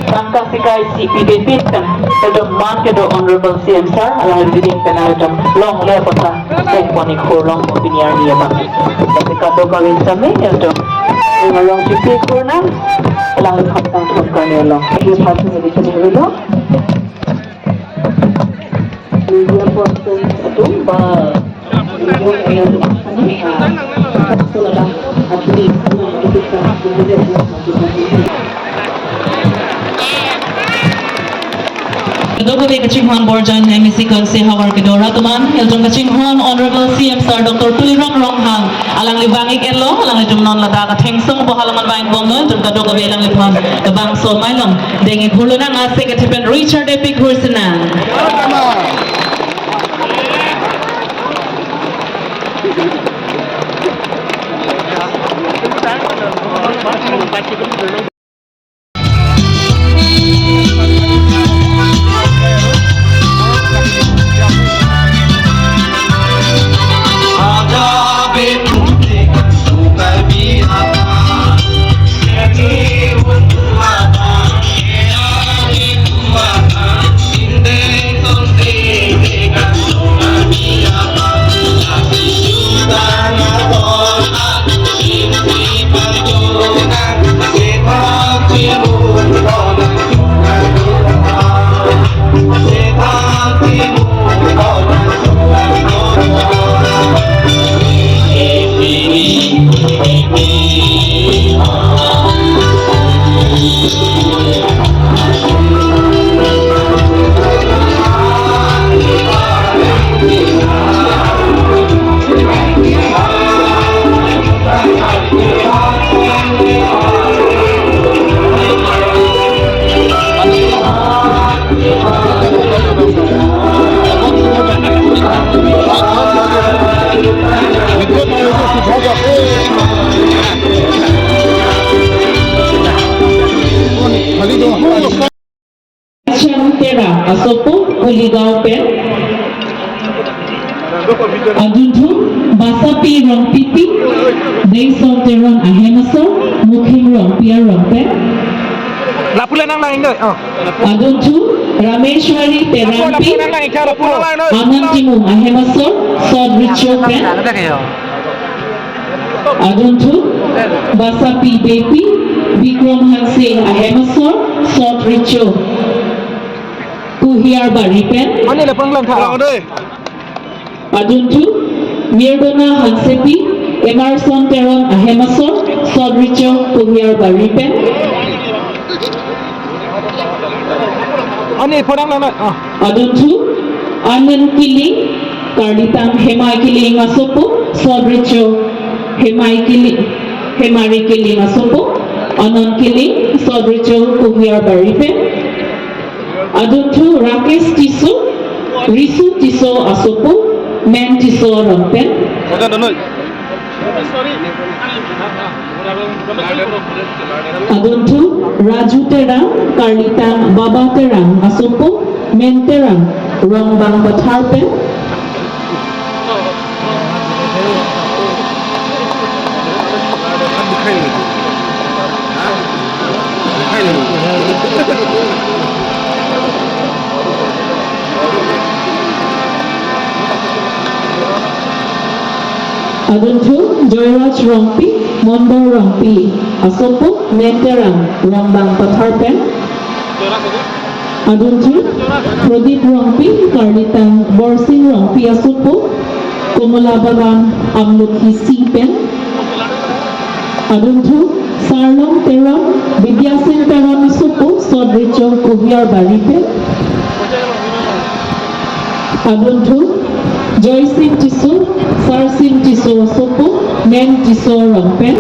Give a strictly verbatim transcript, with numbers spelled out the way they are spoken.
Tangka sikai si pide pinten, eldom man kedo Honorable C M sir, alangliphan pen eldom longle apot ta, teng poni khur long pini arni abang. Tapi kado kawin sami, eldom, ring along chipi khur nang, alangliphan tang thun kami along. Ini satu jadi kami dulu. Media person atum ba media atum, ah, sekolah atlet, ah, itu kita, kemudian dia satu lagi. Kadokave kachinghon Borjan M A C constituency havar kedo rat atum an, eldom kachinghon Honorable C M sir Doctor Tuliram Ronghang, alangli vang-ik-et lo, alanglitum non ladak athengsong bohal aman vang-ik bomlo, eldom kadokave alangliphan kebangso mailong deng-ik hurlo nang, atheke thepen Richard Epic hursi nang. Chan Tera asopo Kuligaon pen. Adunthu Basapi Rongpipi, Dengson Teron ahem asor, Mukhim Rongpi arong pen. Lapu le nang lang ingdoi. Oh. Adunthu Rameshwari Teronpi, lapu, lapu, lapu, lapu, lapu. Anand Timung ahem asor, Sot Richo pen. Adunthu Basapi Beypi, Bikram Hanse ahem asor, Sot Richo, Kuhiarbari pen. Ani le panglang tha. Adunthu Mirdona Hansepi, Emerson Teron ahem asor, Sot Richo, Kuhiarbari pen. Ani photo lang na. Ah. Adunthu Anand Killing, karlitang Hemai Killing asopo, Sot Richo, Hemai Killing, Hemari Killing asopo, Anand Killing, Sot Richo, Kuhiarbari pen. Adunthu Rakesh Tisso, Risu Tisso asopo, Men Tisso arong pen. Adunthu Raju Terang, karlitang Baba Terang asopo, Men Terang, Rongbang Pathar pen. Adunthu Joyraj Rongpi, Mondol Rongpi asopo, Men Terang, Rongbang Pathar pen. Adunthu Pradip Rongpi, karlitang Borsing Rongpi asopo, Komolabagan Amlokhi C pen. Adunthu Sarlong Teron, Bidyasin Teron asopo, Sot Richo, Kuhiarbari pen. Adunthu Joysing Tisso, Sarsing Tisso asopo, Men Tisso arong pen.